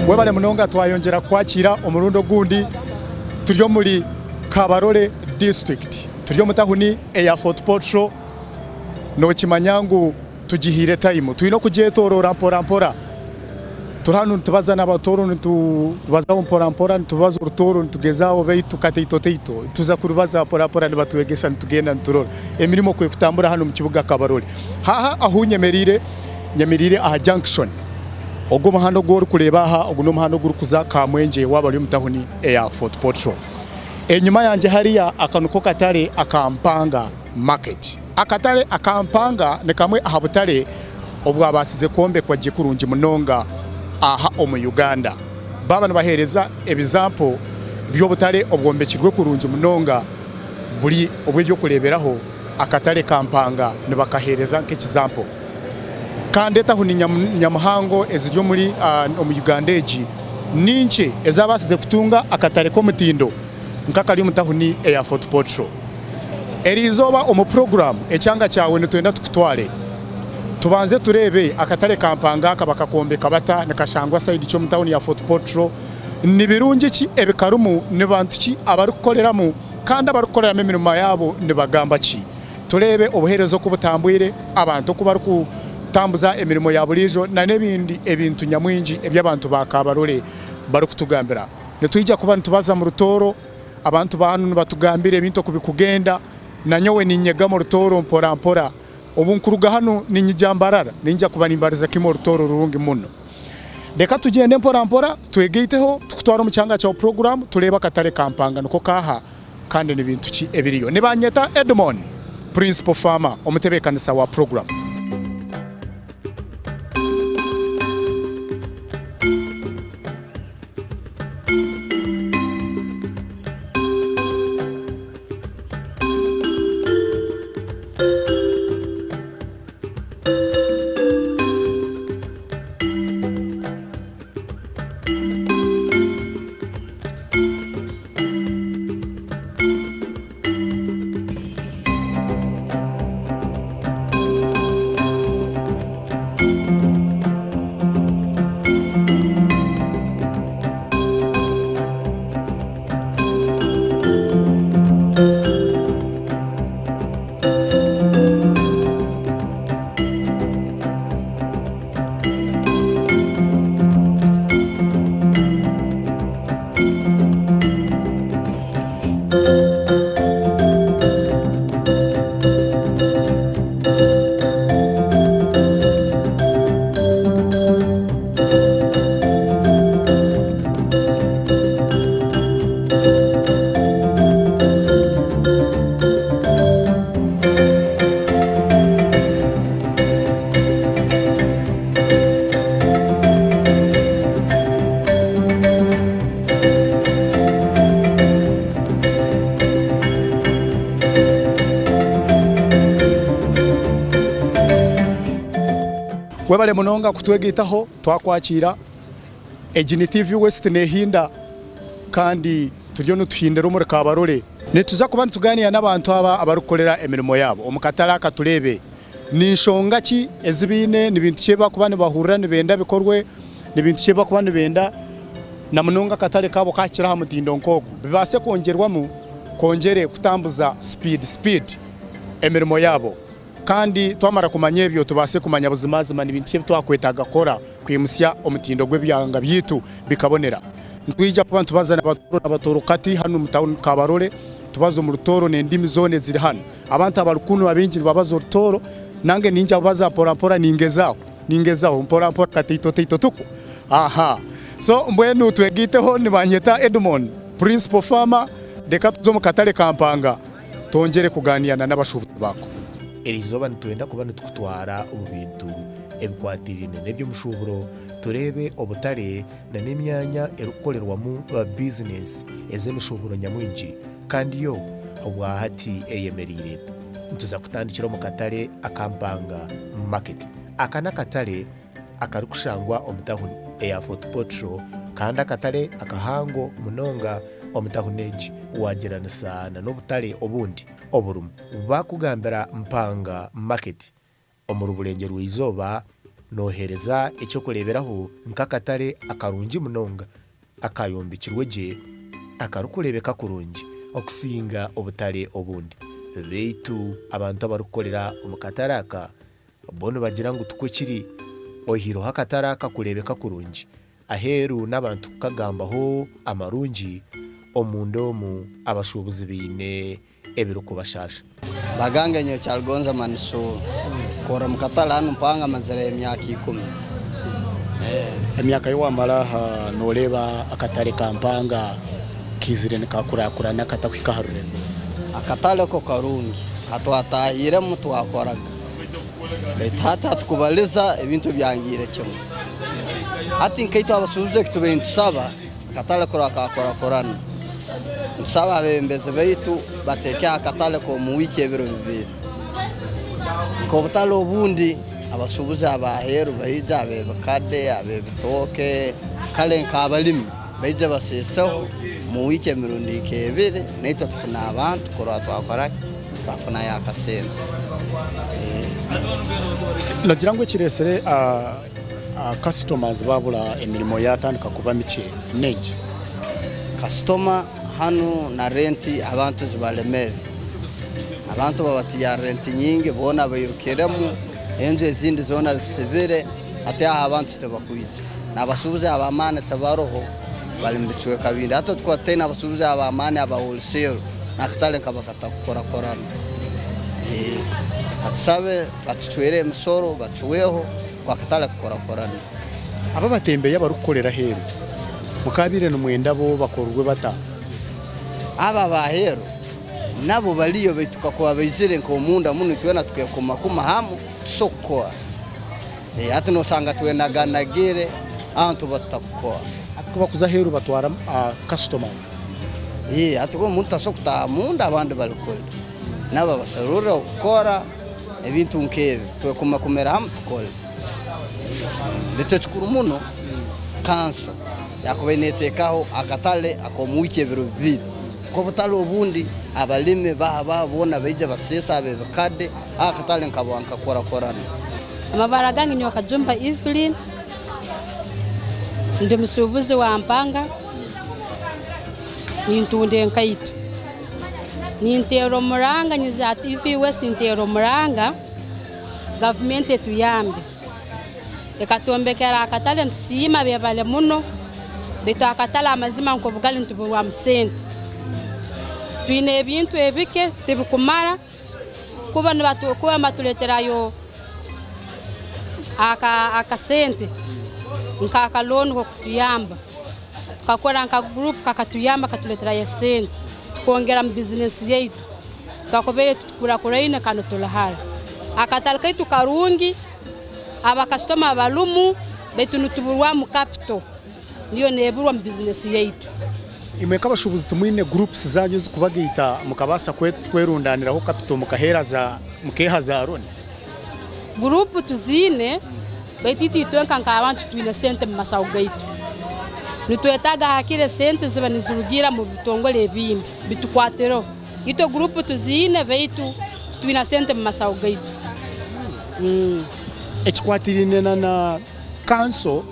Webale munonga twayongyera kukwakira omurundi ogundi turi omuri Kabarole district turi omu tahuni eya Fort Portal nokimanya ngu tugihaire time twine okugyetoroora mpora mpora turi hanu nitubaza n'abatooro nitubazaho mpora mpora nitubaza orutooro nitugyezaho beitu kateito teito tuza kurubaza mpora mpora nibatwegyesa nitugenda niturora emirimo ku erikutambura hanu omu kibuga Kabarole. Haaha ahu nyemereire, nyemereire aha junction ogu omuhanda ogu orikureeba aha ogu n'omuhanda ogurikuza Kamwengye waaba ori omu tawuni eya Fort Portal. Enyima yangye hariya aka niko katare aka Mpanga Market. Akatare aka Mpanga ni kamwe aha butare obwabaasize kwombekwa gye kurungi munonga aha omu Uganda. Baaba nibaheereza ebizampo by'obutare obwombekirwe kurungi munonga buri obw'eby'okureeberaho, akatare ka Mpanga nibakaheereza nk'ekizampo. Kandi etahuni nyamuhango eziri omuri omu Uganda egi ni nkye ezabaasize kutunga akatare k'omutindo nk'akari omu tahuni eya Fort Portal. Eriizooba omu puroguraamu Ekyanga Kyawe nitwenda tukutware tubanze tureebe akatare ka Mpanga aka bakakombeka bata, nikashangwa sayidi ki omu tawuni ya Fort Portal, ni birungi ki ebikarimu, ni bantu ki abarikukoreramu kandi abarikukoreramu emirimo yaabo nibagamba ki. Tureebe obuheereza oku butambwire, abantu oku barikutambuza emirimo ya buriijo n'ebindi ebintu nyamwingi ebi abantu ba Kabarole barikutugambira. Nitwija kuba nitubaza omu Rutooro, abantu ba hanu nibatugambira ebintu oku birikugenda, nanyowe niinyega omu Rutooro mpora mpora. Obu nkuruga hanu niinyija Mbarara, niinyija kuba nimbariza kimwe Orutooro rurungi muno. Reka tugyende mpora mpora twegaiteho tukutware omu kyanga kyawe puroguraamu tureebe akatare ka Mpanga niko kaaha. Kandi ni bintu ki ebiriyo? Nibanyeta Edmon, Principal Farmer, omutebeekanisa wa puroguramu. Webale munonga kutwegaitaho twakwakiira. Egi ni TV West nehinda kandi turiyo nituhindira omuri Kabarole. Nituza kuba nitugaaniira n'abantu aba abarikukorera emirimo yaabo omu katare aka tureebe Ni nshonga ki ezi baine? Ni bintu ki ebi barikuba nibahurira nibenda bikorwe? Ni bintu ki ebi barikuba nibenda na munonga akatare kaabo kaahikire aha mutindo nk'ogu bibaase kwongyerwamu kwongyere kutambuza sipiidi sipiidi emirimo yaabo? Kandi twamara kumanya ebyo tubaase kumanya buzimazima ni bintu ki ebi twakwetaaga kukora kwimutsya omutindo gw'ebyanga byaitu bikabonera. Nitwija kuba nitubaza n'Abatooro n'Abatoorokati hanu omu tawuni Kabarole, tubaze omu Rutooro n'endimi zoona eziri hanu. Abantu abari kunu abaingi nibabaza Orutooro, nange niinyija kubaza mpora mpora ningezaho, ningezaho mpora mpora kataito taito tukwo. Aha. So mbwenu twegaiteho nibanyeta Edmond, Principal Farmer, reka tuze omu katare ka Mpanga. Twongyere kugaaniira na n'abashuubuzi baako. Eri izooba nitwenda kuba nitukutwara omu bintu ebikwatiraine n'eby'omushuuburo, tureebe obutare na n'emyanya erikukorerwamu bizinesi ez'emishuuburo nyamwingi kandi yo obwahati eyemereire. Nituza kutandikira omu katare aka Mpanga Market. Aka n'akatare akarikushangwa omu tahuni eya Fort Portal kandi akatare akahango munonga omu tahuni egi waagyeranisa na n'obutare obundi oburimu. Baakugambira Mpanga Market omuri Burengyerwa-izooba nooheereza eky'okureeberaho nk'akatare akarungi munonga akayombekirwe gye akarikureebeka kurungi okusinga obutare obundi. Beitu abantu abarikukorera omu katare aka Bo nibagira ngu tikwo kiri, oihireho akatare aka kureebeka kurungi aheeru n'abantu kukagambaho amarungi, omunda omu abashuubuzi baine ebirikubashaasha. Bagange nyowe Kyaligonza Manisuuru, nkorra omu katare hanu Mpanga mazireho emyaka ikumi. Emyaka ei wamara aha noreeba akatare ka Mpanga kaizire nikakurakurana kata kuhika aha rurengo oru? Akatare ko karungi, hatwatahiremu twakoraga. Baitu hati hatukubaliza ebintu byangiire kimwe. Hati nkaitwe abasuubuzi eki tubaire nitusaba akatare kurora kakurakurana. Nitusaba abebembezi baitu bateekeho akatare k'omu wiiki ebiro bibiri. Nk'obutare obundi abasuubuzi ab'aheeru baija ab'ebikade, ab'ebitooke, kare nk'abalimi baije baseeseho omu wiiki emirundi nk'ebiri naitwe tufune abantu kurora twakora ki? Twafunayo akasente. Nogira ngu ekiresire customers babura emirimo yatandika kuba mikye nenki? Kasitoma hanu na renti abantu zibaremere. Abantu babatiya renti nyingi boona bairukiremu, enju ezindi zoona zisibire, hati aho abantu tibakwija. N'abashuubuzi ab'amaani tibaroho bari omu bicweka bindi. Hati obu tukuba tutaine abashuubuzi ab'amaani aba wholesale, n'akatare kaba katakukurakurana. Batusabe batucwere emisoro bacweho ngu akatare kakurakurane. Abo abatembeyi abarikukorera aheeru mukaabaire nimwenda bo bakorwe bata? Abo ab'aheeru nabo bariyo baitu kakuba baizire nk'omunda munu itwena tukekumakuma hamu tuso kukora. Hati nosanga twenaganagire aho nituba tutakukora. Hati kubakuza aheeru batwara customers. Hati omuntu tasobola kutaaha munda abandi bari kuri. Nabo babaserurire okukora ebintu nk'ebi. Twekumakumira hamu tukore. Baitu ekikuru muno kanso yakubaire neteekaho akatare ak'omu wiiki ebiro bibiri. Nk'obutare obundi abalimi baha baha boona baija baseesa ab'ebikade, akatare nkaba nkakurakurana. Amabara gange nyowe Kajumba Evelyn, ndi mushuubuzi wa Mpanga, nintunda enkaito. Ninteera omuranga nyija aha TV West ninteera omuranga gavumenti etuyambe ekatwombekera akatare nitusiima bebare muno baitu akatare amazima nk'obugali nituburwamu sente. Twine ebintu ebike tibikumara. Kuba nibatureeterayo akasente nk'akalooni k'okutuyamba tukakora nka guruupu kakatuyamba katureeterayo esente tukongyera omu bizinesi yaitu. Twakubaire tukurakuraine kandi turi hara. Akatare kaitu karungi, abakasitoma barimu baitu nituburwamu kapito. Niyo neeburwa omu bizinesi yaitu. Imwe nk'abashuubuzi timwine groups zaanyu ezikubagaita mukabaasa kwerundaaniraho capital mukeeha za loan? Guruupu tuziine baitu itwe itwenka nk'abantu titwine sente omu mashaho gaitu. Nitwetaaga hakiri esente ziba nizirugiirira omu bitongore ebindi bitukwatireho. Itwe guruupu tuziine baitu titwine sente omu mashaho gaitu. Ekikwatiraine na kanso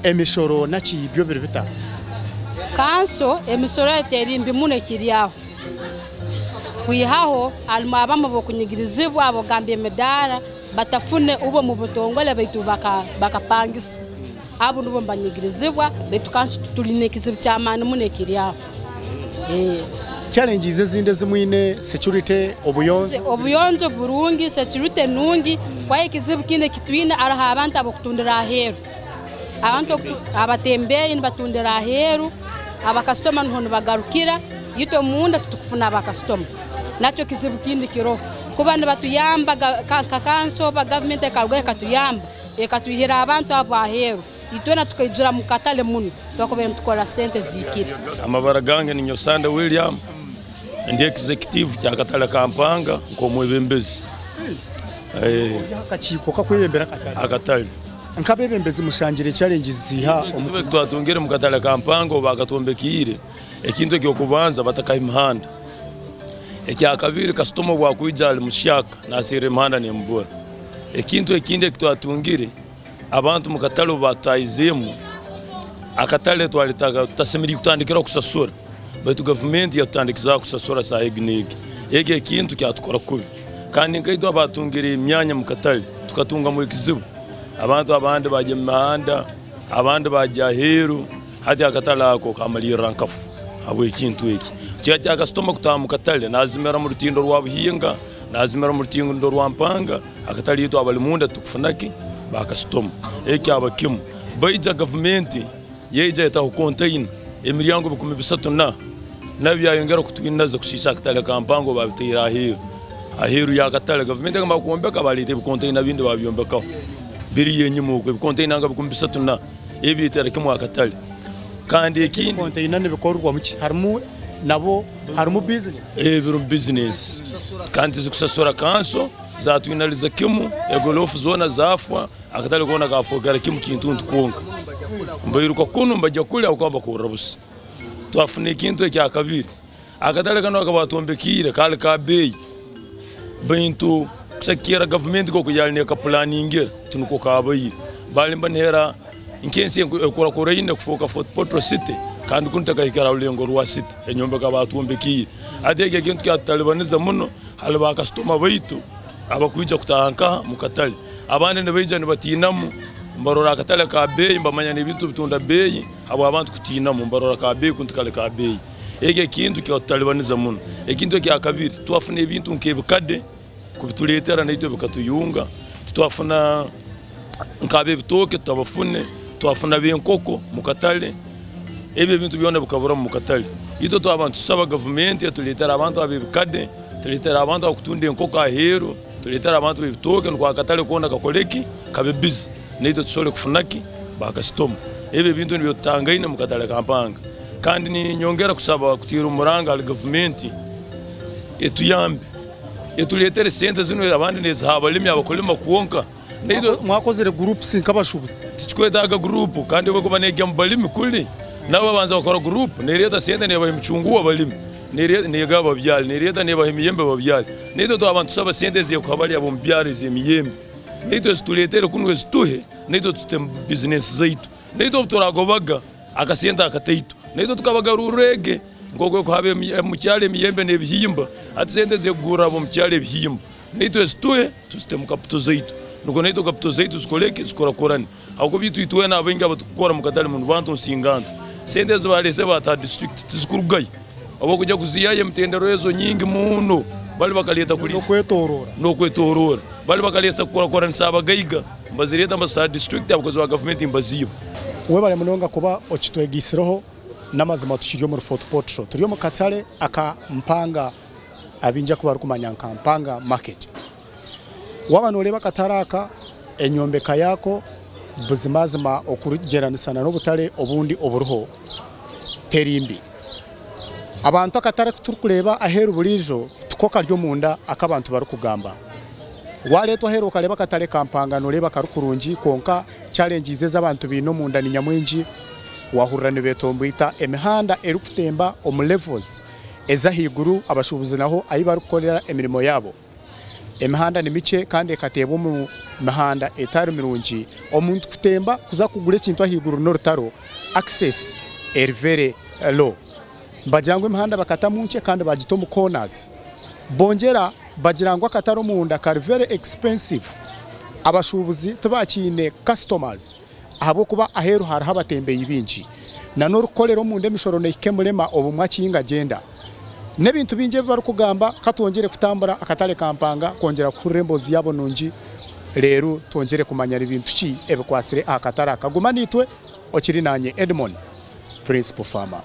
Emishoro naki byo biri bita? Kanso emisoro eteri mbi muno ekiri aho. Kwihaho harimu abamwe ab'okunyigirizibwa ab'okugamba emidaara batafune ubo omu butongole baitu bakapangisa. Abo nubo nibanyigirizibwa baitu kanso titulina ekizibu ky'amaani muno ekiri aho. Challenges ezindi ezi mwine, security, obuyonjo? Obuyonjo burungi, security nungi, kwayo ekizibu kindi eki twine haroho abantu ab'okutundira aheeru. Abantu abatembeeyi nibatundira aheeru, abakasitoma nuho nibagarukira, itwe omunda titukufuna abakasitoma. Nakyo kizibu kindi kiroho. Kuba nibatuyamba nka kanso oba gavumenti ekarugaho ekatuyamba, ekatwihira abantu abo aheeru, itwena tukaijura mu katale muno, twakubaire nitukora sente zihikire. Amabara gange ni Nyosande William, ndi executive kyakatale ka Mpanga nk'omwebembezi. Ori aha kakiiko kakwebembera akatale? Akatale. Nk'abeebembezi mushangire challenges ziiha omu. Ekizibu eki twatungire omu katale ka Mpanga obu baakatwombekiire, ekintu eky'okubanza batakaha emihanda. Ekyakabiri kasitoma obu akwija ari muhyaka naserra emihanda nemubura. Ekintu ekindi eki twatungire, abantu omu katale obu baatutahizeemu, akatale twali tutasemeriire kutandikiraho kusasura baitu gavumenti yatutandikizaaho kusasura saaha egi n'egi. Eki ekintu kyatukora kubi kandi nkaitwe abaatungire emyanya omu katale tukatungamu ekizibu. Abantu abandi baagya omu mihanda, abandi baagya aheeru, hati akatale ako kamalirra nkafu habw'ekintu eki. Kikaba kya kasitoma kutaaha omu katale naazimira omu rutindo rwa Buhinga, naazimira omu rutindo rwa Mpanga, akatale itwe abali munda titukufuna ki? Bakasitoma. Eki kyaba kimu. Baija gavumenti yaija yataho konteyina emiryango 3000 na nabyo byayongera kutwinaza kusiisa akatale ka Mpanga obu baabitaire aheeru. Aheeru y'akatale gavumenti ekamara kwombeka bareeta ebikonteyina bindi baabyombekeho biriyo enyima okwo ebikonteyina nka 3000 na ebi byetera kimwe akatale. Kandi ekindi. Ebikonteyina nibikorerwamu ki? Harimu nabo harimu bizinesi? Ee birimu bizinesi kandi tizikusasura kanso zatwinariza kimu egoroofa zoona zaafwa akatale koona kafookera kimu kintuntu kwonka. Nibairuka kunu nibajya kuri ahabw'okuba nibakorra busa. Twafuna ekintu ekyakabiri. Akatare kanu aku baatwombekiire kaali ka beeyi baitu kusigikirra gavumenti nk'oku yaali neekapulaningira tinukwo kaabaire. Baali nibanihira nk'ensi ekuraakuraine kufooka Fort Portal City kandi kunu tekahikire aha rurengo rwa city enyombeka baatwombekiire. Hati eki ekintu kyatutalibaniza muno hali bakasitoma baitu abakwija kutaaha nkaha omu katare. Abandi nibaija nibatiinamu nibarora akatare ka beeyi nibamanya n'ebintu bitunda beeyi habw'abantu kutiinamu nibarora ka beeyi kunu tikali ka beeyi. Eki ekintu kikatutalibaniza muno. Ekintu ekyakabiri, titwafuna ebintu nk'ebikade kubituleetera naitwe bikatuyunga, titwafuna nk'ab'ebitooke tutabafune, twafuna ab'enkoko mu katale, ebi ebintu byona bikabura mu katale. Itwe twaba nitusaba gavumenti etuleetere abantu ab'ebikade, etuleetere abantu ab'okutunda enkoko aheeru, etuleetere abantu b'ebitooke nukwo akatale koona kakole ki? Kabe bize naitwe tusobole kufuna ki? Bakasitoma. Ebi ebintu nibyo tutangaine mu katale ka Mpanga. Kandi ninyongera kusaba kutiira omuranga ahari gavumenti etuyambe etureetere sente zinu abandi neziha abarimi abakurima kwonka. Naitwe Mwakozire groups nk'abashubuzi? Tikikwetaaga guruupu kandi obu ekuba neegya omu barimi kuri nabo babanza bakora guruupu nereeta sente neebaha emicunguwa abarimi neegaba babyare nereeta neebaha emiyembe babyare. Naitwe twaba nitusaba sente ez'ekuha bari ab'omu byaro ez'emiyembe naitwe ezitureetere kunu ezituhe naitwe tute omu bizinesi zaitu. Naitwe obu turagobaga akasente akataito, naitwe tukabagarurra ege nk'oku ekuha ab'omu kyaro emiyembe n'ebihimba. Hati sente ez'ekugurra ab'omu kyaro ebihimba, naitwe ezituhe tuzite omu kapito zaitu nukwo naitwe kapito zaitu zikore ki? Zikurakurane. Ahabw'okuba itwe itwena abaingi abatukukora omu katare munu bantu nsinganto. Sente ezi bareesire baataha disiturikiti tizikurugayo. Obu okuja kuzihayo emitendero ezo nyingi muno bali bakaleeta kuriisa. N'okwetoroora. N'okwetoroora. Bali bakaleesa kukurakuranisa abagaiga nibazireeta nibazita aha disiturikiti abakozi ba gavumenti nibaziiba. Webare munonga kuba okitwegeitsireho n'amazima tukiri omuri Fort Portal turi omu katare aka Mpanga abaingi aku barikumanya nka Mpanga market. Waaba nooreeba akatare aka enyombeka yaako buzimazima okurugyeranisana n'obutare obundi oburiho teri mbi. Abantu akatare aku turikureeba aheeru buriijo tiko kari omunda aku abantu barikugamba. Waareetwa aheeru okareeba akatare ka Mpanga nooreeba kari kurungi kwonka challenges ezi abantu baine omunda ni nyamwingi. Waahurira nibeetomboita emihanda erikutemba omu levels ez'ahaiguru abashuubuzi naho ahu barikukorera emirimo yaabo. Emihanda ni mikye kandi ekateebwa omu mihanda etari mirungi. Omuntu kutemba kuza kugura ekintu ahaiguru n'orutaro, access eri very low. Nibagira ngu emihanda bakatamu nkye kandi bagita omu corners. Bongyera bagira ngu akatare omunda kari very expensive, abashuubuzi tibakiine customers ahabw'okuba aheeru hariho abatembeyi baingi. Na n'orikukorera omunda emishoro nehika emurema obumwe akinga agyenda. N'ebintu bingi ebi barikugamba ka twongyere kutambura akatare ka Mpanga kwongyera kuhurira emboozi yaabo nungi reero twongyere kumanya ni bintu ki ebikwatsire aha katare aka. Guma naitwe okiri naanye Edmon Principal Farmer.